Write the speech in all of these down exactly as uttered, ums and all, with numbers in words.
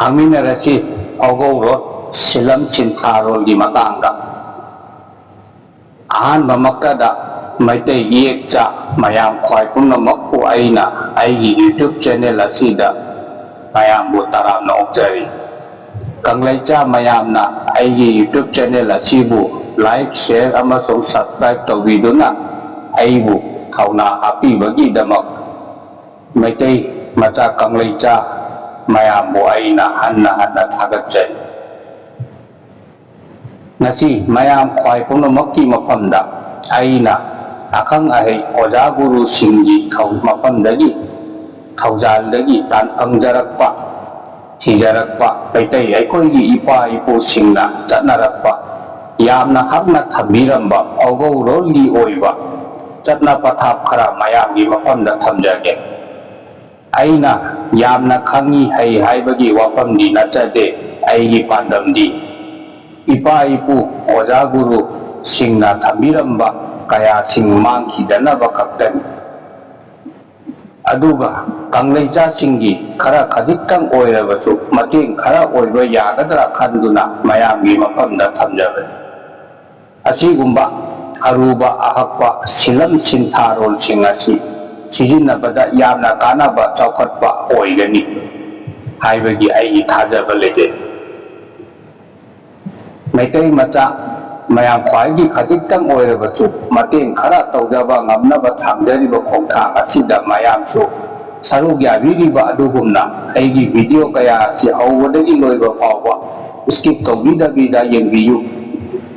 ꯍꯪꯃꯤꯟꯅꯔꯁꯤ ꯐꯥꯎꯒꯧꯔꯣ ꯁꯤꯂꯝ ꯁꯤꯟꯊꯥꯔꯣꯜꯒꯤ ꯃꯇꯥꯡꯗ꯫ ꯑꯍꯥꯟꯕꯃꯛꯇꯗ ꯃꯩꯇꯩ ꯏꯌꯦꯛꯆꯥ ꯃꯌꯥꯝ ꯈ꯭ꯋꯥꯏ ꯄꯨꯝꯅꯃꯛꯄꯨ ꯑꯩꯅ ꯑꯩꯒꯤ YouTube channel ꯑꯁꯤꯗ ꯃꯌꯥꯝꯕꯨ ꯇꯔꯥꯝꯅ ꯑꯣꯛꯆꯔꯤ꯫ ꯀꯪꯂꯩꯆꯥ ꯃꯌꯥꯝꯅ ꯑꯩꯒꯤ YouTube channel ꯑꯁꯤꯕꯨ like, share ꯑꯃꯁꯨꯡ subscribe ꯇꯧꯕꯤꯗꯨꯅ ꯑꯩꯕꯨ ꯊꯧꯅꯥ ꯍꯥꯞꯄꯤꯕꯒꯤꯗꯃꯛ ꯃꯩꯇꯩ ꯃꯆꯥ ꯀꯪꯂꯩꯆꯥ ꯃꯌꯥꯝꯕꯨ ꯑꯩꯅ ꯍꯟꯅ ꯍꯟꯅ ꯊꯥꯒꯠꯆꯔꯤ꯫ ꯉꯁꯤ ꯃꯌꯥꯝ ꯈ꯭ꯋꯥꯏ ꯄꯨꯝꯅꯃꯛꯀꯤ ꯃꯐꯝꯗ ꯑꯩꯅ ꯑꯈꯪ ꯑꯍꯩ ꯑꯣꯖꯥ ꯒꯨꯔꯨꯁꯤꯡꯒꯤ ꯊꯧ-, ꯃꯐꯝꯗꯒꯤ, ꯊꯧꯖꯥꯜꯗꯒꯤ ꯇꯥꯟ-, ꯐꯪꯖꯔꯛꯄ, ꯊꯤꯖꯔꯛꯄ, ꯃꯩꯇꯩ ꯑꯩꯈꯣꯏꯒꯤ ꯏꯄꯥ ꯏꯄꯨꯁꯤꯡꯅ ꯆꯠꯅꯔꯛꯄ, ꯌꯥꯝꯅ ꯍꯛꯅ ꯊꯝꯕꯤꯔꯝꯕ ꯐꯥꯎꯒꯧꯔꯣꯜꯒꯤ ꯑꯣꯏꯕ ꯆꯠꯅ ꯄꯊꯥꯞ ꯈꯔ ꯃꯌꯥꯝꯒꯤ ꯃꯐꯝꯗ ꯊꯝꯖꯒꯦ꯫ ꯑꯩꯅ ꯌꯥꯝꯅ ꯈꯪꯉꯤ ꯍꯩ ꯍꯥꯏꯕꯒꯤ ꯋꯥꯐꯝꯗꯤ ꯅꯠꯆꯗꯦ꯫ ꯑꯩꯒꯤ ꯄꯥꯟꯗꯝꯗꯤ ꯏꯄꯥ ꯏꯄꯨ, ꯑꯣꯖꯥ ꯒꯨꯔꯨꯁꯤꯡꯅ ꯊꯝꯕꯤꯔꯝꯕ ꯀꯌꯥꯁꯤꯡ ꯃꯥꯡꯈꯤꯗꯅꯕ ꯈꯛꯇꯅꯤ꯫ ꯑꯗꯨꯒ ꯀꯪꯂꯩꯆꯥꯁꯤꯡꯒꯤ ꯈꯔ ꯈꯖꯤꯛꯇꯪ ꯑꯣꯏꯔꯕꯁꯨ ꯃꯇꯦꯡ ꯈꯔ ꯑꯣꯏꯕ ꯌꯥꯒꯗ꯭ꯔꯥ ꯈꯟꯗꯨꯅ ꯃꯌꯥꯝꯒꯤ ꯃꯐꯝꯗ ꯊꯝꯖꯕꯅꯤ꯫ ꯑꯁꯤꯒꯨꯝꯕ ꯑꯔꯨꯕ ꯑꯍꯛꯄ ꯁꯤꯂꯝ ꯁꯤꯟꯊꯥꯔꯣꯜꯁꯤꯡ ꯑꯁꯤ ꯁꯤꯖꯤꯟꯅꯕꯗ ꯌꯥꯝꯅ ꯀꯥꯟꯅꯕ ꯆꯥꯎꯈꯠꯄ ꯑꯣꯏꯒꯅꯤ ꯍꯥꯏꯕꯒꯤ ꯑꯩꯒꯤ ꯊꯥꯖꯕ ꯂꯩꯖꯩ꯫ ꯃꯩꯇꯩ ꯃꯆꯥ ꯃꯌꯥꯝ ꯈ꯭ꯋꯥꯏꯒꯤ ꯈꯖꯤꯛꯇꯪ ꯑꯣꯏꯔꯕꯁꯨ ꯃꯇꯦꯡ ꯈꯔ ꯇꯧꯖꯕ ꯉꯝꯅꯕ ꯊꯥꯡꯖꯔꯤꯕ ꯈꯣꯡꯊꯥꯡ ꯑꯁꯤꯗ ꯃꯌꯥꯝꯁꯨ ꯁꯔꯨꯛ ꯌꯥꯕꯤꯔꯤꯕ ꯑꯗꯨꯒꯨꯝꯅ ꯑꯩꯒꯤ video ꯀꯌꯥ ꯑꯁꯤ ꯍꯧꯕꯗꯒꯤ ꯂꯣꯏꯕ ꯐꯥꯎꯕ skip ꯇꯧꯕꯤꯗꯕꯤꯗ ꯌꯦꯡꯕꯤꯌꯨ꯫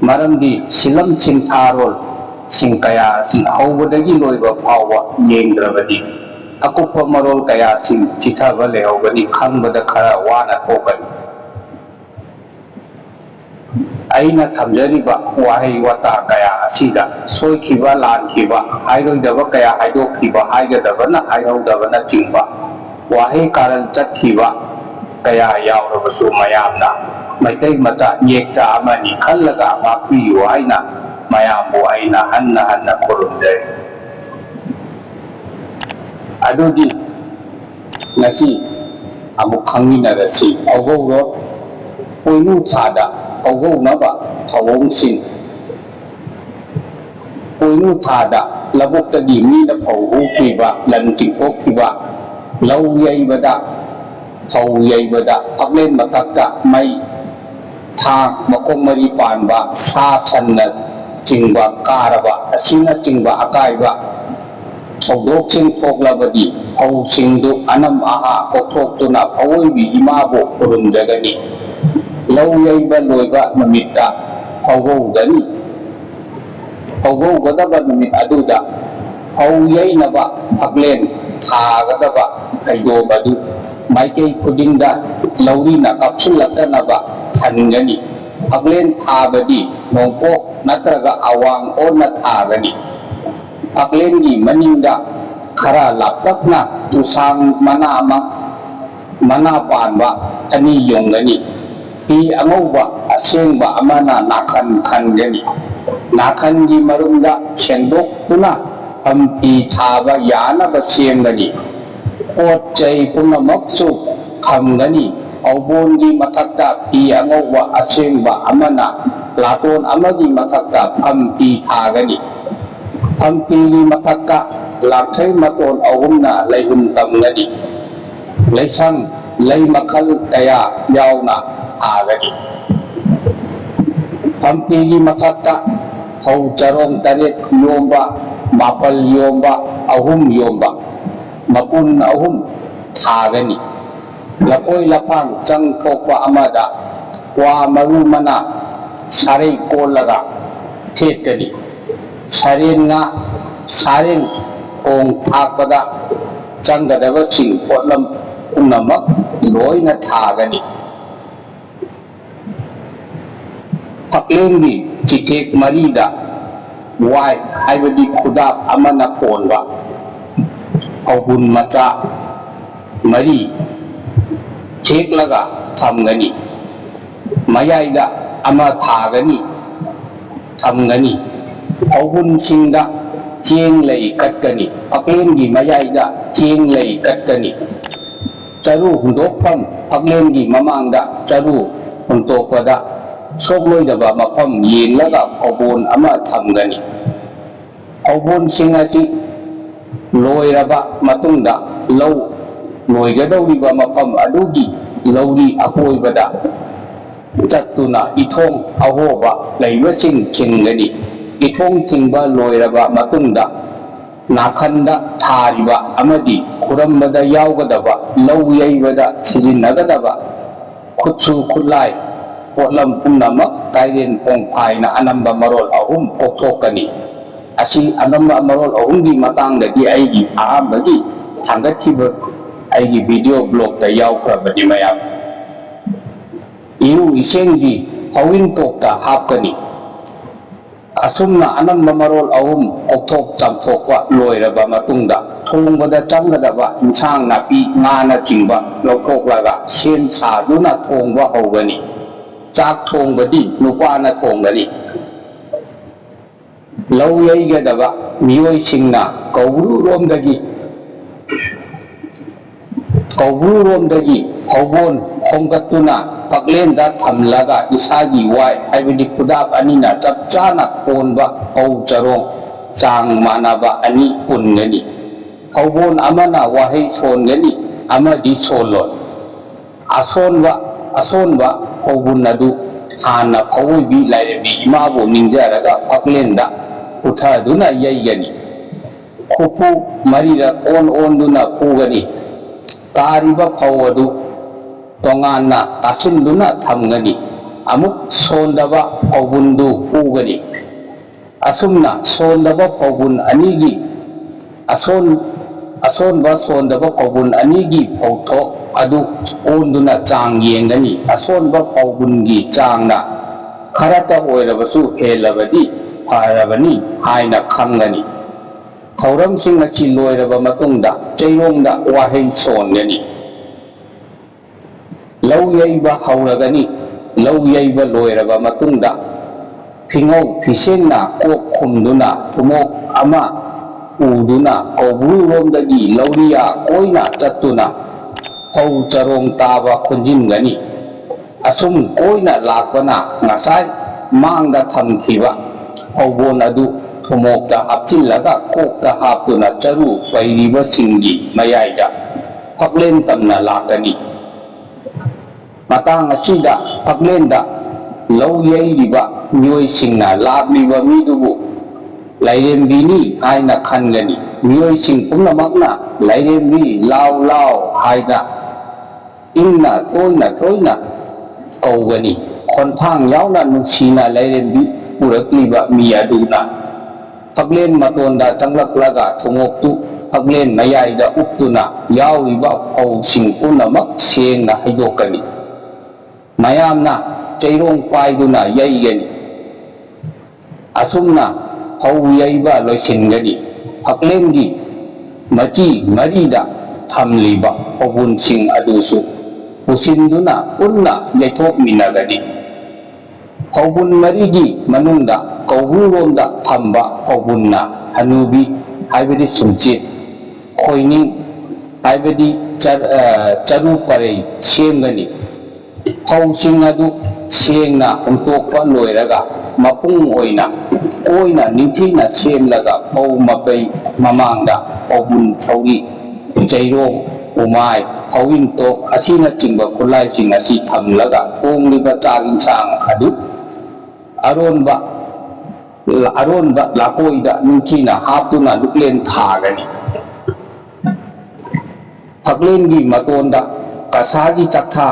ꯃꯔꯝꯗꯤ ꯁꯤꯂꯝ ꯁꯤꯟꯊꯥꯔꯣꯜꯁꯤꯡ ꯀꯌꯥ ꯑꯁꯤ ꯍꯧꯕꯗꯒꯤ ꯂꯣꯏꯕ ꯐꯥꯎꯕ ꯌꯦꯡꯗ꯭ꯔꯕꯗꯤ ꯑꯀꯨꯞꯄ ꯃꯔꯣꯜ ꯀꯌꯥꯁꯤꯡ ꯆꯤꯊꯕ ꯂꯩꯍꯧꯒꯅꯤ, ꯈꯪꯕꯗ ꯈꯔ ꯋꯥꯅ ꯊꯣꯛꯀꯅꯤ꯫ ꯑꯩꯅ ꯊꯝꯖꯔꯤꯕ ꯋꯥꯍꯩ ꯋꯥꯇꯥ ꯀꯌꯥ ꯑꯁꯤꯗ ꯁꯣꯏꯈꯤꯕ, ꯂꯥꯟꯈꯤꯕ, ꯍꯥꯏꯔꯣꯏꯗꯕ ꯀꯌꯥ ꯍꯥꯏꯗꯣꯛꯈꯤꯕ, ꯍꯥꯏꯒꯗꯕꯅ ꯍꯥꯏꯍꯧꯗꯕꯅꯆꯤꯡꯕ ꯋꯥꯍꯩ ꯀꯥꯔꯟ ꯆꯠꯈꯤꯕ ꯀꯌꯥ ꯌꯥꯎꯔꯕꯁꯨ ꯃꯌꯥꯝꯅ ꯃꯩꯇꯩ ꯃꯆꯥ ꯌꯦꯛꯆꯥ ꯑꯃꯅꯤ ꯈꯜꯂꯒ ꯉꯥꯛꯄꯤꯌꯨ ꯍꯥꯏꯅ ꯃꯌꯥꯝꯕꯨ ꯑꯩꯅ ꯍꯟꯅ ꯍꯟꯅ ꯈꯨꯔꯨꯝꯖꯔꯤ꯫ ꯑꯗꯨꯗꯤ ꯉꯁꯤ ꯑꯃꯨꯛ ꯈꯪꯃꯤꯟꯅꯔꯁꯤ꯫ ꯐꯧꯒꯧꯔꯣ, ꯄꯣꯏꯅꯨ ꯊꯥꯗ ꯐꯧꯒꯧꯅꯕ ꯊꯧꯑꯣꯡꯁꯤꯡ꯫ ꯄꯣꯏꯅꯨ ꯊꯥꯗ ꯂꯧꯕꯨꯛꯇꯒꯤ ꯃꯤꯅ ꯐꯧ ꯍꯨꯈꯤꯕ, ꯂꯟ ꯆꯤꯡꯊꯣꯛꯈꯤꯕ, ꯂꯧ ꯌꯩꯕꯗ, ꯐꯧ ꯌꯩꯕꯗ ꯐꯛꯂꯦꯟ ꯃꯊꯛꯇ ꯃꯩ, ꯊꯥꯡ, ꯃꯈꯣꯡ ꯃꯔꯤ ꯄꯥꯟꯕ ꯁꯥ ꯁꯟꯅ ꯆꯤꯡꯕ ꯀꯥꯔꯕ ꯑꯁꯤꯅꯆꯤꯡꯕ ꯑꯀꯥꯏꯕ ꯊꯧꯗꯣꯛꯁꯤꯡ ꯊꯣꯛꯂꯕꯗꯤ ꯐꯧꯁꯤꯡꯗꯨ ꯑꯅꯝ ꯑꯍꯥ ꯀꯣꯛꯊꯣꯛꯇꯨꯅ ꯐꯧꯑꯣꯏꯕꯤ ꯏꯃꯥꯕꯨ ꯈꯨꯔꯨꯝꯖꯒꯅꯤ꯫ ꯂꯧ ꯌꯩꯕ ꯂꯣꯏꯕ ꯅꯨꯃꯤꯠꯇ ꯐꯧꯒꯧꯒꯅꯤ꯫ ꯐꯧꯒꯧꯒꯗꯕ ꯅꯨꯃꯤꯠ ꯑꯗꯨꯗ ꯐꯧ ꯌꯩꯅꯕ ꯐꯛꯂꯦꯟ ꯊꯥꯒꯗꯕ ꯐꯩꯗꯣꯝ ꯑꯗꯨ ꯃꯥꯏꯀꯩ ꯈꯨꯗꯤꯡꯗ ꯂꯧꯔꯤꯅ ꯀꯥꯞꯁꯤꯜꯂꯛꯇꯅꯕ ꯊꯟꯒꯅꯤ꯫ ꯐꯛꯂꯦꯟ ꯊꯥꯕꯗꯤ ꯅꯣꯡꯄꯣꯛ ꯅꯠꯇ꯭ꯔꯒ ꯑꯋꯥꯡ ꯑꯣꯟꯅ ꯊꯥꯒꯅꯤ꯫ ꯐꯛꯂꯦꯟꯒꯤ ꯃꯅꯤꯡꯗ ꯈꯔ ꯂꯥꯞꯇꯛꯅ ꯆꯨꯁꯥꯡ ꯃꯅꯥ ꯑꯃ, ꯃꯅꯥ ꯄꯥꯟꯕ ꯑꯅꯤ ꯌꯨꯡꯒꯅꯤ꯫ ꯐꯤ ꯑꯉꯧꯕ ꯑꯁꯦꯡꯕ ꯑꯃꯅ ꯅꯥꯀꯟ ꯈꯟꯒꯅꯤ꯫ ꯅꯥꯀꯟꯒꯤ ꯃꯔꯨꯝꯗ ꯁꯦꯡꯗꯣꯛꯇꯨꯅ ꯐꯝꯐꯤ ꯊꯥꯕ ꯌꯥꯅꯕ ꯁꯦꯝꯒꯅꯤ꯫ ꯄꯣꯠ ꯆꯩ ꯄꯨꯝꯅꯃꯛꯁꯨ ꯊꯝꯒꯅꯤ꯫ ꯐꯧꯕꯣꯟꯒꯤ ꯃꯊꯛꯇ ꯐꯤ ꯑꯉꯧꯕ ꯑꯁꯦꯡꯕ ꯑꯃꯅ ꯂꯥꯇꯣꯟ ꯑꯃꯒꯤ ꯃꯊꯛꯇ ꯐꯝꯐꯤ ꯊꯥꯒꯅꯤ꯫ ꯐꯝꯐꯤꯒꯤ ꯃꯊꯛꯇ ꯂꯥꯡꯊ꯭ꯔꯩ ꯃꯇꯣꯟ ꯑꯍꯨꯝꯅ ꯂꯩꯍꯨꯝ ꯇꯝꯒꯅꯤ꯫ ꯂꯩꯁꯪ ꯂꯩ ꯃꯈꯜ ꯀꯌꯥ ꯌꯥꯎꯅ ꯊꯥꯒꯅꯤ꯫ ꯐꯝꯐꯤꯒꯤ ꯃꯊꯛꯇ ꯐꯧ ꯆꯔꯣꯡ ꯇꯔꯦꯠ ꯌꯣꯝꯕ, ꯃꯥꯄꯜ ꯌꯣꯝꯕ, ꯑꯍꯨꯝ ꯌꯣꯝꯕ, ꯃꯄꯨꯟ ꯑꯍꯨꯝ ꯊꯥꯒꯅꯤ꯫ ꯂꯐꯣꯏ ꯂꯐꯥꯡ ꯆꯪ ꯊꯣꯛꯄ ꯑꯃꯗ ꯀ꯭ꯋꯥ ꯃꯔꯨ ꯃꯅꯥ ꯁꯥꯔꯩ ꯀꯣꯜꯂꯒ ꯊꯦꯠꯀꯅꯤ꯫ ꯁꯔꯦꯡ ꯉꯥ, ꯁꯥꯔꯦꯡ ꯊꯣꯡ ꯊꯥꯛꯄꯗ ꯆꯪꯒꯗꯕꯁꯤꯡ ꯄꯣꯠꯂꯝ ꯄꯨꯝꯅꯃꯛ ꯂꯣꯏꯅ ꯊꯥꯒꯅꯤ꯫ ꯐꯛꯂꯦꯟꯒꯤ ꯆꯤꯊꯦꯛ ꯃꯔꯤꯗ ꯋꯥꯏ ꯍꯥꯏꯕꯗꯤ ꯈꯨꯗꯥꯞ ꯑꯃꯅ ꯀꯣꯟꯕ ꯐꯧꯕꯨꯟ ꯃꯆꯥ ꯃꯔꯤ ꯊꯦꯛꯂꯒ ꯊꯝꯒꯅꯤ꯫ ꯃꯌꯥꯏꯗ ꯑꯃ ꯊꯥꯒꯅꯤ, ꯊꯝꯒꯅꯤ꯫ ꯐꯧꯕꯨꯟꯁꯤꯡꯗ ꯆꯦꯡ ꯂꯩ ꯀꯠꯀꯅꯤ꯫ ꯐꯛꯂꯦꯟꯒꯤ ꯃꯌꯥꯏꯗ ꯆꯦꯡ ꯂꯩ ꯀꯠꯀꯅꯤ꯫ ꯆꯔꯨ ꯍꯨꯟꯗꯣꯛꯐꯝ ꯐꯛꯂꯦꯟꯒꯤ ꯃꯃꯥꯡꯗ ꯆꯔꯨ ꯍꯨꯟꯇꯣꯛꯄꯗ ꯁꯣꯛꯂꯣꯏꯗꯕ ꯃꯐꯝ ꯌꯦꯡꯂꯒ ꯐꯧꯕꯣꯟ ꯑꯃ ꯊꯝꯒꯅꯤ꯫ ꯐꯧꯕꯣꯟꯁꯤꯡ ꯑꯁꯤ ꯂꯣꯏꯔꯕ ꯃꯇꯨꯡꯗ ꯂꯧ ꯂꯣꯏꯒꯗꯧꯔꯤꯕ ꯃꯐꯝ ꯑꯗꯨꯒꯤ ꯂꯧꯔꯤ ꯑꯀꯣꯏꯕꯗ ꯆꯠꯇꯨꯅ ꯏꯊꯣꯡ ꯑꯍꯣꯕ ꯂꯩꯕꯁꯤꯡ ꯊꯤꯡꯒꯅꯤ꯫ ꯏꯊꯣꯡ ꯊꯤꯡꯕ ꯂꯣꯏꯔꯕ ꯃꯇꯨꯡꯗ ꯅꯥꯀꯟꯗ ꯊꯥꯔꯤꯕ ꯑꯃꯗꯤ ꯈꯨꯔꯝꯕꯗ ꯌꯥꯎꯒꯗꯕ ꯂꯧ ꯌꯩꯕꯗ ꯁꯤꯖꯤꯟꯅꯒꯗꯕ ꯈꯨꯠꯁꯨ ꯈꯨꯠꯂꯥꯏ ꯄꯣꯠꯂꯝ ꯄꯨꯝꯅꯃꯛ ꯀꯥꯏꯔꯦꯟ ꯀꯣꯡꯐꯥꯏꯅ ꯑꯅꯝꯕ ꯃꯔꯣꯜ ꯑꯍꯨꯝ ꯀꯣꯛꯊꯣꯛꯀꯅꯤ꯫ ꯑꯁꯤ ꯑꯅꯝꯕ ꯃꯔꯣꯜ ꯑꯍꯨꯝꯒꯤ ꯃꯇꯥꯡꯗꯗꯤ ꯑꯩꯒꯤ ꯑꯍꯥꯟꯕꯒꯤ ꯊꯥꯡꯒꯠꯈꯤꯕ ꯑꯩꯒꯤ ꯚꯤꯗꯤꯑꯣ ꯕ꯭ꯂꯣꯛꯇ ꯌꯥꯎꯈ꯭ꯔꯕꯅꯤ ꯃꯌꯥꯝ꯫ ꯏꯔꯨ ꯏꯁꯤꯡꯒꯤ ꯍꯧꯋꯤꯟꯇꯣꯛꯇ ꯍꯥꯞꯀꯅꯤ꯫ ꯑꯁꯨꯝꯅ ꯑꯅꯝꯕ ꯃꯔꯣꯜ ꯑꯍꯨꯝ ꯀꯣꯛꯊꯣꯛ ꯆꯥꯝꯊꯣꯛꯄ ꯂꯣꯏꯔꯕ ꯃꯇꯨꯡꯗ ꯊꯣꯡꯕꯗ ꯆꯪꯒꯗꯕ ꯏꯟꯁꯥꯡ ꯅꯥꯄꯤ, ꯉꯥꯅꯆꯤꯡꯕ ꯂꯧꯊꯣꯛꯂꯒ ꯁꯦꯝ ꯁꯥꯗꯨꯅ ꯊꯣꯡꯕ ꯍꯧꯒꯅꯤ꯫ ꯆꯥꯛ ꯊꯣꯡꯕꯗꯤ ꯅꯨꯄꯥꯅ ꯊꯣꯡꯒꯅꯤ꯫ ꯂꯧ ꯌꯩꯒꯗꯕ ꯃꯤꯑꯣꯏꯁꯤꯡꯅ ꯀꯧꯕ꯭ꯔꯨꯔꯣꯝꯗꯒꯤ ꯀꯧꯕ꯭ꯔꯨꯔꯣꯝꯗꯒꯤ ꯐꯧꯕꯣꯟ ꯈꯣꯝꯒꯠꯇꯨꯅ ꯐꯛꯂꯦꯟꯗ ꯊꯝꯂꯒ ꯏꯁꯥꯒꯤ ꯋꯥꯏ, ꯍꯥꯏꯕꯗꯤ ꯈꯨꯗꯥꯞ ꯑꯅꯤꯅ ꯆꯞ ꯆꯥꯅ ꯀꯣꯟꯕ ꯐꯧ ꯆꯔꯣꯡ ꯆꯥꯡ ꯃꯥꯟꯅꯕ ꯑꯅꯤ ꯄꯨꯟꯒꯅꯤ꯫ ꯐꯧꯕꯣꯟ ꯑꯃꯅ ꯋꯥꯍꯩ ꯁꯣꯟꯒꯅꯤ, ꯑꯃꯗꯤ ꯁꯣꯜꯂꯣꯏ꯫ ꯑꯁꯣꯟꯕ, ꯑꯁꯣꯟꯕ ꯐꯧꯕꯨꯟ ꯑꯗꯨ ꯍꯥꯟꯅ ꯐꯧꯑꯣꯏꯕꯤ ꯂꯥꯏꯔꯦꯝꯕꯤ ꯏꯃꯥꯕꯨ ꯅꯤꯡꯖꯔꯒ ꯐꯛꯂꯦꯟꯗ ꯄꯨꯊꯗꯨꯅ ꯌꯩꯒꯅꯤ꯫ ꯈꯨꯐꯨ ꯃꯔꯤꯔꯛ ꯑꯣꯟ ꯑꯣꯟꯗꯨꯅ ꯐꯨꯒꯅꯤ꯫ ꯇꯥꯔꯤꯕ ꯐꯧ ꯑꯗꯨ ꯇꯣꯉꯥꯟꯅ ꯇꯥꯁꯤꯟꯗꯨꯅ ꯊꯝꯒꯅꯤ꯫ ꯑꯃꯨꯛ ꯁꯣꯟꯗꯕ ꯐꯧꯕꯨꯟꯗꯨ ꯐꯨꯒꯅꯤ꯫ ꯑꯁꯨꯝꯅ ꯁꯣꯟꯗꯕ ꯐꯧꯕꯨꯟ ꯑꯅꯤꯒꯤ ꯑꯁꯣꯟ-, ꯑꯁꯣꯟꯕ ꯁꯣꯟꯗꯕ ꯐꯧꯕꯨꯟ ꯑꯅꯤꯒꯤ ꯐꯧꯊꯣꯛ ꯑꯗꯨ ꯑꯣꯟꯗꯨꯅ ꯆꯥꯡ ꯌꯦꯡꯒꯅꯤ꯫ ꯑꯁꯣꯟꯕ ꯐꯧꯕꯨꯟꯒꯤ ꯆꯥꯡꯅ ꯈꯔꯇ ꯑꯣꯏꯔꯕꯁꯨ ꯍꯦꯜꯂꯕꯗꯤ ꯐꯔꯕꯅꯤ ꯍꯥꯏꯅ ꯈꯪꯒꯅꯤ꯫ ꯊꯧꯔꯝꯁꯤꯡ ꯑꯁꯤ ꯂꯣꯏꯔꯕ ꯃꯇꯨꯡꯗ ꯆꯩꯔꯣꯡꯗ ꯋꯥꯍꯩ ꯁꯣꯟꯒꯅꯤ꯫ ꯂꯧ ꯌꯩꯕ ꯍꯧꯔꯒꯅꯤ꯫ ꯂꯧ ꯌꯩꯕ ꯂꯣꯏꯔꯕ ꯃꯇꯨꯡꯗ ꯐꯤꯉꯧ ꯐꯤꯁꯦꯡꯅ ꯀꯣꯛ ꯈꯨꯝꯗꯨꯅ ꯊꯨꯃꯣꯛ ꯑꯃ ꯄꯨꯗꯨꯅ ꯀꯧꯕ꯭ꯔꯨꯔꯣꯝꯗꯒꯤ ꯂꯧꯔꯤꯌꯥ ꯀꯣꯏꯅ ꯆꯠꯇꯨꯅ ꯐꯧ ꯆꯔꯣꯡ ꯇꯥꯕ ꯈꯣꯟꯖꯤꯟꯒꯅꯤ꯫ ꯑꯁꯨꯝ ꯀꯣꯏꯅ ꯂꯥꯛꯄꯅ ꯉꯁꯥꯏ ꯃꯥꯡꯗ ꯊꯝꯈꯤꯕ ꯐꯧꯕꯣꯟ ꯑꯗꯨ ꯊꯨꯃꯣꯛꯇ ꯍꯥꯞꯆꯤꯜꯂꯒ ꯀꯣꯛꯇ ꯍꯥꯞꯇꯨꯅ ꯆꯔꯨ ꯄꯩꯔꯤꯕꯁꯤꯡꯒꯤ ꯃꯌꯥꯏꯗ ꯐꯛꯂꯦꯟ ꯇꯝꯅ ꯂꯥꯛꯀꯅꯤ꯫ ꯃꯇꯥꯡ ꯑꯁꯤꯗ ꯐꯛꯂꯦꯟꯗ ꯂꯧ ꯌꯩꯔꯤꯕ ꯃꯤꯑꯣꯏꯁꯤꯡꯅ ꯂꯥꯛꯂꯤꯕ ꯃꯤꯗꯨꯕꯨ ꯂꯥꯏꯔꯦꯝꯕꯤꯅꯤ ꯍꯥꯏꯅ ꯈꯟꯒꯅꯤ꯫ ꯃꯤꯑꯣꯏꯁꯤꯡ ꯄꯨꯝꯅꯃꯛꯅ "ꯂꯥꯏꯔꯦꯝꯕꯤ, ꯂꯥꯎ, ꯂꯥꯎ" ꯍꯥꯏꯅ ꯏꯪꯅ ꯇꯣꯏꯅ ꯇꯣꯏꯅ ꯀꯧꯒꯅꯤ꯫ ꯈꯣꯟꯊꯥꯡ ꯌꯥꯎꯅ ꯅꯨꯡꯁꯤꯅ ꯂꯥꯏꯔꯦꯝꯕꯤ ꯄꯨꯔꯛꯂꯤꯕ ꯃꯤ ꯑꯗꯨꯅ ꯐꯛꯂꯦꯟ ꯃꯇꯣꯟꯗ ꯆꯪꯂꯛꯂꯒ ꯊꯨꯃꯣꯛꯇꯨ ꯐꯛꯂꯦꯟ ꯃꯌꯥꯏꯗ ꯎꯞꯇꯨꯅ ꯌꯥꯎꯔꯤꯕ ꯐꯧꯁꯤꯡ ꯄꯨꯝꯅꯃꯛ ꯁꯦꯡꯅ ꯍꯩꯗꯣꯛꯀꯅꯤ꯫ ꯃꯌꯥꯝꯅ ꯆꯩꯔꯣꯡ ꯄꯥꯏꯗꯨꯅ ꯌꯩꯒꯅꯤ꯫ ꯑꯁꯨꯝꯅ ꯐꯧ ꯌꯩꯕ ꯂꯣꯏꯁꯤꯟꯒꯅꯤ꯫ ꯐꯛꯂꯦꯟꯒꯤ ꯃꯆꯤ ꯃꯔꯤꯗ ꯊꯝꯂꯤꯕ ꯐꯧꯕꯨꯟꯁꯤꯡ ꯑꯗꯨꯁꯨ ꯄꯨꯁꯤꯟꯗꯨꯅ ꯄꯨꯟꯅ ꯌꯩꯊꯣꯛꯃꯤꯟꯅꯒꯅꯤ꯫ ꯐꯧꯕꯨꯟ ꯃꯔꯤꯒꯤ ꯃꯅꯨꯡꯗ ꯀꯧꯕ꯭ꯔꯨꯔꯣꯝꯗ ꯊꯝꯕ ꯐꯧꯕꯨꯟꯅ ꯍꯅꯨꯕꯤ ꯍꯥꯏꯕꯗꯤ ꯁꯨꯝꯆꯤꯠ, ꯈꯣꯏꯅꯤꯡ ꯍꯥꯏꯕꯗꯤ ꯆꯔ-, ꯑ, ꯆꯔꯨ ꯄꯔꯩ ꯁꯦꯝꯒꯅꯤ꯫ ꯐꯧꯁꯤꯡ ꯑꯗꯨ ꯁꯦꯡꯅ ꯍꯨꯟꯇꯣꯛꯄ ꯂꯣꯏꯔꯒ ꯃꯄꯨꯡ ꯑꯣꯏꯅ ꯀꯣꯏꯅ ꯅꯤꯡꯊꯤꯅ ꯁꯦꯝꯂꯒ ꯐꯧ ꯃꯄꯩ ꯃꯃꯥꯡꯗ ꯐꯧꯕꯨꯟ, ꯊꯧꯔꯤ, ꯆꯩꯔꯣꯡ, ꯎꯃꯥꯏ, ꯐꯧꯏꯟꯇꯣꯛ ꯑꯁꯤꯅꯆꯤꯡꯕ ꯈꯨꯠꯂꯥꯏꯁꯤꯡ ꯑꯁꯤ ꯊꯝꯂꯒ ꯊꯣꯡꯂꯤꯕ ꯆꯥꯛ ꯏꯟꯁꯥꯡ ꯑꯗꯨ ꯑꯔꯣꯟꯕ, ꯑꯔꯣꯟꯕ ꯂꯥꯀꯣꯏꯗ ꯅꯤꯡꯊꯤꯅ ꯍꯥꯞꯇꯨꯅ ꯂꯨꯛꯂꯦꯟ ꯊꯥꯒꯅꯤ꯫ ꯐꯛꯂꯦꯟꯒꯤ ꯃꯇꯣꯟꯗ ꯀꯁꯥꯒꯤ ꯆꯥꯛꯊꯥ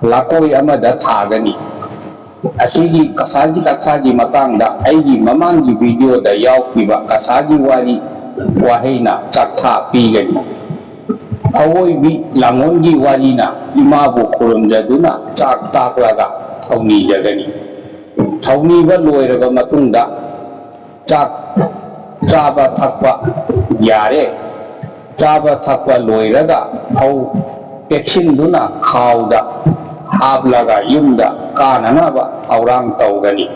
ꯂꯥꯀꯣꯏ ꯑꯃꯗ ꯊꯥꯒꯅꯤ꯫ ꯑꯁꯤꯒꯤ ꯀꯁꯥꯒꯤ ꯆꯥꯛꯊꯥꯒꯤ ꯃꯇꯥꯡꯗ ꯑꯩꯒꯤ ꯃꯃꯥꯡꯒꯤ ꯚꯤꯗꯤꯑꯣꯗ ꯌꯥꯎꯈꯤꯕ ꯀꯁꯥꯒꯤ ꯋꯥꯔꯤ ꯋꯥꯍꯩꯅ ꯆꯥꯛꯊꯥ ꯄꯤꯒꯅꯤ꯫ ꯑꯋꯣꯏꯕꯤ ꯂꯥꯡꯑꯣꯟꯒꯤ ꯋꯥꯔꯤꯅ ꯏꯃꯥꯕꯨ ꯈꯨꯔꯨꯝꯖꯗꯨꯅ ꯆꯥꯛ ꯇꯥꯛꯂꯒ ꯊꯧꯅꯤꯖꯒꯅꯤ꯫ ꯊꯧꯅꯤꯕ ꯂꯣꯏꯔꯕ ꯃꯇꯨꯡꯗ ꯆꯥꯛ ꯆꯥꯕ ꯊꯛꯄ ꯌꯥꯔꯦ꯫ ꯆꯥꯕ ꯊꯛꯄ ꯂꯣꯏꯔꯒ ꯐꯧ ꯄꯦꯛꯁꯤꯟꯗꯨꯅ ꯈꯥꯎꯗ ꯍꯥꯞꯂꯒ ꯌꯨꯝꯗ ꯀꯥꯅꯅꯕ ꯊꯧꯔꯥꯡ ꯇꯧꯒꯅꯤ꯫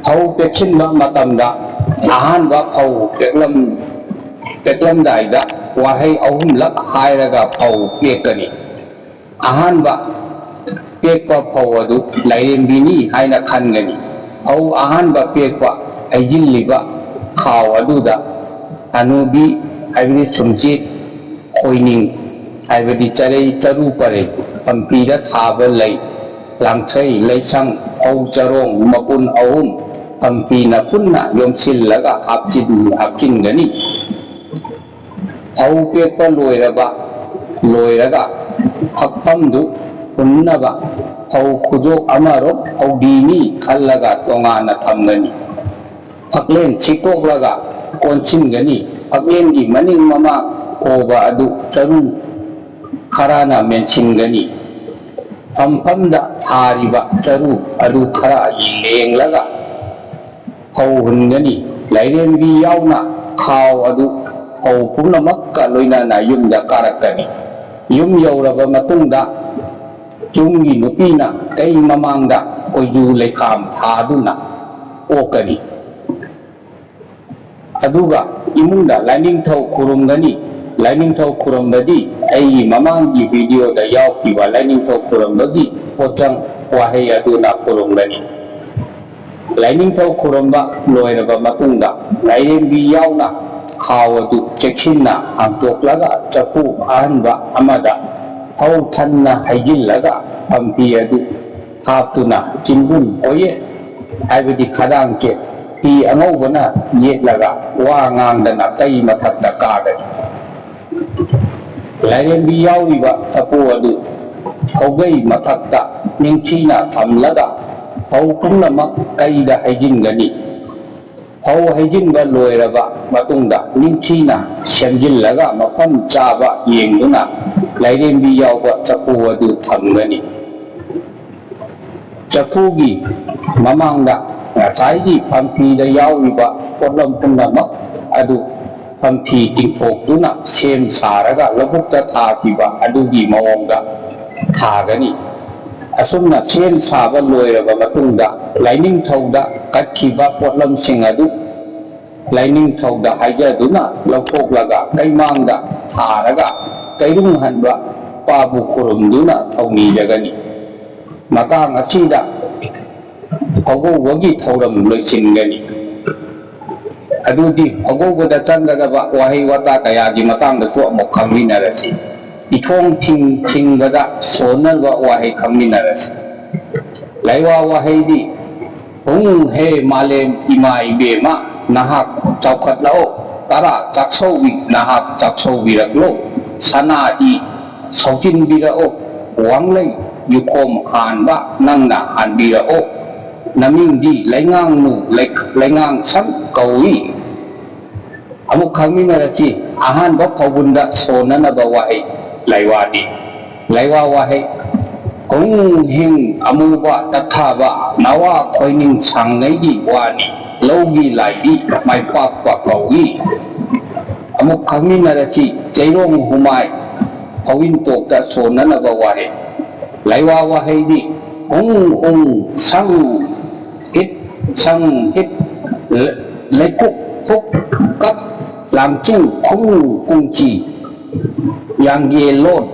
ꯐꯧ ꯄꯦꯛꯁꯤꯟꯕ ꯃꯇꯝꯗ ꯑꯍꯥꯟꯕ ꯐꯧ ꯄꯦꯛꯂꯝ-, ꯄꯦꯛꯂꯝꯗꯥꯏꯗ ꯋꯥꯍꯩ ꯑꯍꯨꯝꯂꯛ ꯍꯥꯏꯔꯒ ꯐꯧ ꯄꯦꯛꯀꯅꯤ꯫ ꯑꯍꯥꯟꯕ ꯄꯦꯛꯄ ꯐꯧ ꯑꯗꯨ ꯂꯥꯏꯔꯦꯝꯕꯤꯅꯤ ꯍꯥꯏꯅ ꯈꯟꯒꯅꯤ꯫ ꯐꯧ ꯑꯍꯥꯟꯕ ꯄꯦꯛꯄ ꯍꯩꯖꯤꯜꯂꯤꯕ ꯈꯥꯎ ꯑꯗꯨꯗ ꯍꯅꯨꯕꯤ, ꯍꯥꯏꯕꯗꯤ ꯁꯨꯝꯆꯦꯠ, ꯈꯣꯏꯅꯤꯡ, ꯍꯥꯏꯕꯗꯤ ꯆꯔꯩ ꯆꯔꯨ ꯄꯔꯩ, ꯄꯝꯄꯤꯗ ꯊꯥꯕ ꯂꯩ, ꯂꯥꯡꯊ꯭ꯔꯩ, ꯂꯩꯁꯪ, ꯐꯧ ꯆꯔꯣꯡ ꯃꯄꯨꯟ ꯑꯍꯨꯝ ꯄꯝꯄꯤꯅ ꯄꯨꯟꯅ ꯌꯣꯝꯁꯤꯜꯂꯒ ꯍꯥꯞꯆꯤꯟ-, ꯍꯥꯞꯆꯤꯟꯒꯅꯤ꯫ ꯐꯧ ꯄꯦꯛꯄ ꯂꯣꯏꯔꯕ, ꯂꯣꯏꯔꯒ ꯐꯛꯐꯝꯗꯨ ꯍꯨꯟꯅꯕ ꯐꯧ ꯈꯨꯗꯣꯞ ꯑꯃꯔꯣꯝ ꯐꯧꯗꯤꯅꯤ ꯈꯜꯂꯒ ꯇꯣꯉꯥꯟꯅ ꯊꯝꯒꯅꯤ꯫ ꯐꯛꯂꯦꯟ ꯁꯤꯠꯇꯣꯛꯂꯒ ꯀꯣꯟꯁꯤꯟꯒꯅꯤ꯫ ꯐꯛꯂꯦꯟꯒꯤ ꯃꯅꯤꯡ ꯃꯃꯥꯡ ꯍꯣꯕ ꯑꯗꯨ ꯆꯔꯨ ꯈꯔꯅ ꯃꯦꯟꯁꯤꯟꯒꯅꯤ꯫ ꯐꯝꯐꯝꯗ ꯊꯥꯔꯤꯕ ꯆꯔꯨ ꯑꯗꯨ ꯈꯔ ꯂꯦꯡꯂꯒ ꯐꯧ ꯍꯨꯟꯒꯅꯤ꯫ ꯂꯥꯏꯔꯦꯝꯕꯤ ꯌꯥꯎꯅ ꯈꯥꯎ ꯑꯗꯨ ꯐꯧ ꯄꯨꯝꯅꯃꯛꯀ ꯂꯣꯏꯅꯅ ꯌꯨꯝꯗ ꯀꯥꯔꯛꯀꯅꯤ꯫ ꯌꯨꯝ ꯌꯧꯔꯕ ꯃꯇꯨꯡꯗ ꯌꯨꯝꯒꯤ ꯅꯨꯄꯤꯅ ꯀꯩ ꯃꯃꯥꯡꯗ ꯈꯣꯏꯖꯨ ꯂꯩꯈꯥꯝ ꯊꯥꯗꯨꯅ ꯑꯣꯛꯀꯅꯤ꯫ ꯑꯗꯨꯒ ꯏꯃꯨꯡꯗ ꯂꯥꯏꯅꯤꯡꯊꯧ ꯈꯨꯔꯨꯝꯒꯅꯤ꯫ ꯂꯥꯏꯅꯤꯡꯊꯧ ꯈꯨꯔꯨꯝꯕꯗꯤ ꯑꯩꯒꯤ ꯃꯃꯥꯡꯒꯤ ꯚꯤꯗꯤꯑꯣꯗ ꯌꯥꯎꯈꯤꯕ ꯂꯥꯏꯅꯤꯡꯊꯧ ꯈꯨꯔꯨꯝꯕꯒꯤ ꯄꯣꯠꯆꯪ ꯋꯥꯍꯩ ꯑꯗꯨꯅ ꯈꯨꯔꯨꯝꯒꯅꯤ꯫ ꯂꯥꯏꯅꯤꯡꯊꯧ ꯈꯨꯔꯨꯝꯕ ꯂꯣꯏꯔꯕ ꯃꯇꯨꯡꯗ ꯂꯥꯏꯔꯦꯝꯕꯤ ꯌꯥꯎꯅ ꯈꯥꯎ ꯑꯗꯨ ꯆꯦꯛꯁꯤꯟꯅ ꯍꯥꯡꯗꯣꯛꯂꯒ ꯆꯐꯨ ꯑꯍꯟꯕ ꯑꯃꯗ ꯊꯧ ꯊꯟꯅ ꯍꯩꯖꯤꯜꯂꯒ ꯄꯝꯄꯤ ꯑꯗꯨ ꯍꯥꯞꯇꯨꯅ ꯆꯤꯡꯒꯨꯝ ꯑꯣꯏꯌꯦ, ꯍꯥꯏꯕꯗꯤ ꯈꯗꯥꯡꯁꯦ ꯐꯤ ꯑꯉꯧꯕꯅ ꯌꯦꯠꯂꯒ ꯋꯥ ꯉꯥꯡꯗꯅ ꯀꯩ ꯃꯊꯛꯇ ꯀꯥꯒꯅꯤ꯫ ꯂꯥꯏꯔꯦꯝꯕꯤ ꯌꯥꯎꯔꯤꯕ ꯆꯐꯨ ꯑꯗꯨ ꯐꯧꯒꯩ ꯃꯊꯛꯇ ꯅꯤꯡꯊꯤꯅ ꯊꯝꯂꯒ ꯐꯧ ꯄꯨꯝꯅꯃꯛ ꯀꯩꯗ ꯍꯩꯖꯤꯟꯒꯅꯤ꯫ ꯐꯧ ꯍꯩꯖꯤꯟꯕ ꯂꯣꯏꯔꯕ ꯃꯇꯨꯡꯗ ꯅꯤꯡꯊꯤꯅ ꯁꯦꯝꯖꯤꯜꯂꯒ ꯃꯐꯝ ꯆꯥꯕ ꯌꯦꯡꯗꯨꯅ ꯂꯥꯏꯔꯦꯝꯕꯤ ꯌꯥꯎꯕ ꯆꯐꯨ ꯑꯗꯨ ꯊꯝꯒꯅꯤ꯫ ꯆꯐꯨꯒꯤ ꯃꯃꯥꯡꯗ ꯉꯁꯥꯏꯒꯤ ꯐꯝꯐꯤꯗ ꯌꯥꯎꯔꯤꯕ ꯄꯣꯠꯂꯝ ꯄꯨꯝꯅꯃꯛ ꯑꯗꯨ ꯐꯝꯐꯤ ꯇꯤꯡꯊꯣꯛꯇꯨꯅ ꯁꯦꯝ ꯁꯥꯔꯒ ꯂꯧꯕꯨꯛꯇ ꯊꯥꯈꯤꯕ ꯑꯗꯨꯒꯤ ꯃꯑꯣꯡꯗ ꯊꯥꯒꯅꯤ꯫ ꯑꯁꯨꯝꯅ ꯁꯦꯝ ꯁꯥꯕ ꯂꯣꯏꯔꯕ ꯃꯇꯨꯡꯗ ꯂꯥꯏꯅꯤꯡꯊꯧꯗ ꯀꯠꯈꯤꯕ ꯄꯣꯠꯂꯝꯁꯤꯡ ꯑꯗꯨ ꯂꯥꯏꯅꯤꯡꯊꯧꯗ ꯍꯥꯏꯖꯗꯨꯅ ꯂꯧꯊꯣꯛꯂꯒ ꯀꯩꯃꯥꯡꯗ ꯊꯥꯔꯒ ꯀꯩꯔꯨꯡ ꯍꯟꯕ ꯄꯥꯕꯨ ꯈꯨꯔꯨꯝꯗꯨꯅ ꯊꯧꯅꯤꯖꯒꯅꯤ꯫ ꯃꯇꯥꯡ ꯑꯁꯤꯗ ꯍꯧꯒꯧꯕꯒꯤ ꯊꯧꯔꯝ ꯂꯣꯏꯁꯤꯟꯒꯅꯤ꯫ ꯑꯗꯨꯗꯤ ꯍꯧꯒꯧꯕꯗ ꯆꯪꯒꯗꯕ ꯋꯥꯍꯩ ꯋꯥꯇꯥ ꯀꯌꯥꯒꯤ ꯃꯇꯥꯡꯗꯁꯨ ꯑꯃꯨꯛ ꯈꯪꯃꯤꯟꯅꯔꯁꯤ꯫ ꯏꯊꯣꯡ ꯊꯤꯡ ꯊꯤꯡꯕꯗ ꯁꯣꯟꯅꯕ ꯋꯥꯍꯩ ꯈꯪꯃꯤꯟꯅꯔꯁꯤ꯫ ꯂꯩꯋꯥ ꯋꯥꯍꯩꯗꯤ: ꯍꯨꯡ ꯍꯦ ꯃꯥꯂꯦꯝ ꯏꯃꯥ ꯏꯕꯦꯝꯃ, ꯅꯍꯥꯛ ꯆꯥꯎꯈꯠꯂꯛꯑꯣ꯫ ꯇꯔꯥ ꯆꯥꯛꯁꯧꯕꯤ, ꯅꯍꯥꯛ ꯆꯥꯛꯁꯧꯕꯤꯔꯛꯂꯣ꯫ ꯁꯅꯥ ꯏ ꯁꯧꯖꯤꯟꯕꯤꯔꯛꯑꯣ꯫ ꯋꯥꯡꯂꯩ ꯌꯨꯈꯣꯝ ꯍꯥꯟꯕ, ꯅꯪꯅ ꯍꯥꯟꯕꯤꯔꯛꯑꯣ꯫ ꯅꯃꯤꯡꯗꯤ ꯂꯩꯉꯥꯡꯅꯨ, ꯂꯩ-, ꯂꯩꯉꯥꯡꯁꯪ ꯀꯧꯏ꯫ ꯑꯃꯨꯛ ꯈꯪꯃꯤꯟꯅꯔꯁꯤ꯫ ꯑꯍꯥꯟꯕ ꯐꯥꯎꯒꯨꯟꯗ ꯁꯣꯟꯅꯅꯕ ꯋꯥꯍꯩ ꯂꯩꯋꯥꯗꯤ: ꯂꯩꯋꯥ ꯋꯥꯍꯩ: ꯍꯨꯡ ꯍꯤꯡ ꯑꯃꯨꯕ ꯇꯛꯊꯥꯕ, ꯅꯋꯥ ꯈꯣꯏꯅꯤꯡ ꯁꯥꯡꯅꯩꯒꯤ ꯋꯥꯅꯤ, ꯂꯧꯒꯤ ꯂꯥꯏꯗꯤ ꯃꯥꯏ ꯄꯥꯛꯄ ꯀꯧꯏ꯫ ꯑꯃꯨꯛ ꯈꯪꯃꯤꯟꯅꯔꯁꯤ꯫ ꯆꯩꯔꯣꯡ ꯍꯨꯃꯥꯏ ꯐꯧꯏꯟꯇꯣꯛꯇ ꯁꯣꯟꯅꯅꯕ ꯋꯥꯍꯩ꯫ ꯂꯩꯋꯥ ꯋꯥꯍꯩꯗꯤ: ꯍꯨꯡ ꯍꯨꯡ ꯁꯪ ꯍꯤꯠ ꯁꯪ ꯍꯤꯠ, ꯂ-, ꯂꯩꯀꯨꯞ ꯐꯨꯛ ꯀꯛ, ꯂꯥꯡꯆꯤꯡ ꯈꯨꯡ ꯀꯨꯡꯆꯤ, ꯌꯥꯡꯒꯦ ꯂꯣꯟ,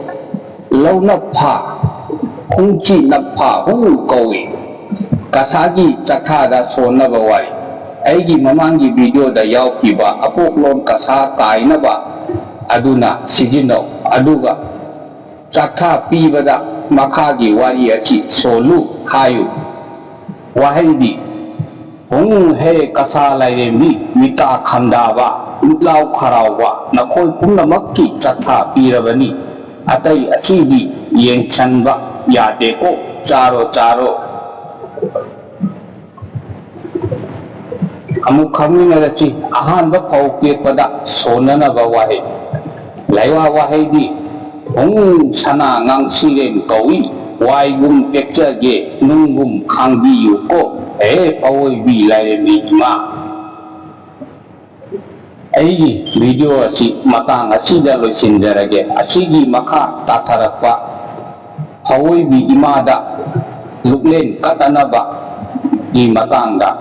ꯂꯧꯅꯞ ꯐꯥ, ꯈꯨꯡꯆꯤ ꯅꯞꯐꯥ ꯍꯨꯡ ꯀꯧꯏ꯫ ꯀꯁꯥꯒꯤ ꯆꯥꯛꯊꯥꯗ ꯁꯣꯟꯅꯕ ꯋꯥꯔꯤ꯫ ꯑꯩꯒꯤ ꯃꯃꯥꯡꯒꯤ ꯚꯤꯗꯤꯑꯣꯗ ꯌꯥꯎꯈꯤꯕ ꯑꯄꯣꯛꯂꯣꯟ ꯀꯁꯥ ꯀꯥꯏꯅꯕ ꯑꯗꯨꯅ ꯁꯤꯖꯤꯟꯅꯧ, ꯑꯗꯨꯒ ꯆꯥꯛꯊꯥ ꯄꯤꯕꯗ ꯃꯈꯥꯒꯤ ꯋꯥꯔꯤ ꯑꯁꯤ ꯁꯣꯜꯂꯨ ꯍꯥꯏꯌꯨ꯫ ꯋꯥꯍꯩꯗꯤ: ꯍꯨꯡ ꯍꯦ ꯀꯁꯥ ꯂꯥꯏꯔꯦꯝꯕꯤ, ꯃꯤꯇꯥ ꯈꯝꯗꯥꯕ, ꯃꯤꯠꯂꯥꯎ ꯈꯔꯥꯎꯕ, ꯅꯈꯣꯏ ꯄꯨꯝꯅꯃꯛꯀꯤ ꯆꯥꯛꯊꯥ ꯄꯤꯔꯕꯅꯤ꯫ ꯑꯇꯩ ꯑꯁꯤꯗꯤ ꯌꯦꯡꯁꯟꯕ ꯌꯥꯗꯦꯀꯣ, ꯆꯥꯔꯣ ꯆꯥꯔꯣ꯫ ꯑꯃꯨꯛ ꯈꯪꯃꯤꯟꯅꯔꯁꯤ꯫ ꯑꯍꯥꯟꯕ ꯐꯧ ꯄꯦꯛꯄꯗ ꯁꯣꯟꯅꯅꯕ ꯋꯥꯍꯩ꯫ ꯂꯩꯋꯥ ꯋꯥꯍꯩꯗꯤ: ꯍꯨꯡ ꯁꯅꯥ ꯉꯥꯡꯁꯤꯔꯦꯟ ꯀꯧꯏ, ꯋꯥꯏꯒꯨꯝ ꯄꯦꯛꯆꯒꯦ, ꯅꯨꯡꯒꯨꯝ ꯈꯥꯡꯕꯤꯌꯨꯀꯣ, ꯍꯦ ꯐꯧꯑꯣꯏꯕꯤ ꯂꯥꯏꯔꯦꯝꯕꯤ ꯏꯃꯥ꯫ ꯑꯩꯒꯤ ꯚꯤꯗꯤꯑꯣ ꯑꯁꯤ ꯃꯇꯥꯡ ꯑꯁꯤꯗ ꯂꯣꯏꯁꯤꯟꯖꯔꯒꯦ꯫ ꯑꯁꯤꯒꯤ ꯃꯈꯥ ꯇꯥꯊꯔꯛꯄ ꯐꯧꯑꯣꯏꯕꯤ ꯏꯃꯥꯗ ꯂꯨꯛꯂꯦꯟ ꯀꯠꯅꯅꯕꯒꯤ ꯃꯇꯥꯡꯗ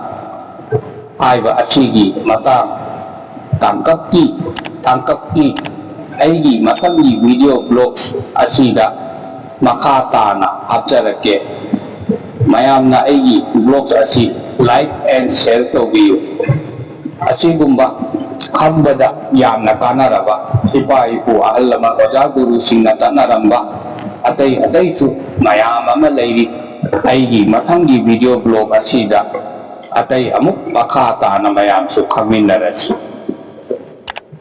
ꯍꯥꯏꯕ ꯑꯁꯤꯒꯤ ꯃꯇꯥꯡ ꯇꯥꯡꯀꯛꯀꯤ ꯇꯥꯡꯀꯛꯀꯤ ꯑꯩꯒꯤ ꯃꯊꯪꯒꯤ video blogs ꯑꯁꯤꯗ ꯃꯈꯥ ꯇꯥꯅ ꯍꯥꯞꯆꯔꯛꯀꯦ꯫ ꯃꯌꯥꯝꯅ ꯑꯩꯒꯤ blogs ꯑꯁꯤ like and share ꯇꯧꯕꯤꯌꯨ꯫ ꯑꯁꯤꯒꯨꯝꯕ ꯈꯪꯕꯗ ꯌꯥꯝꯅ ꯀꯥꯟꯅꯔꯕ ꯏꯄꯥ ꯏꯄꯨ ꯑꯍꯜ ꯂꯃꯟ ꯑꯣꯖꯥ ꯒꯨꯔꯨꯁꯤꯡꯅ ꯆꯠꯅꯔꯝꯕ ꯑꯇꯩ ꯑꯇꯩꯁꯨ ꯃꯌꯥꯝ ꯑꯃ ꯂꯩꯔꯤ꯫ ꯑꯩꯒꯤ ꯃꯊꯪꯒꯤ video blog ꯑꯁꯤꯗ ꯑꯇꯩ ꯑꯃꯨꯛ ꯃꯈꯥ ꯇꯥꯅ ꯃꯌꯥꯝꯁꯨ ꯈꯪꯃꯤꯟꯅꯔꯁꯤ꯫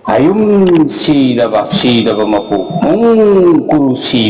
ꯍꯌꯨꯝ ꯁꯤꯗꯕ ꯁꯤꯗꯕ ꯃꯄꯨ ꯍꯣꯡꯀꯨꯔꯨ ꯁꯤ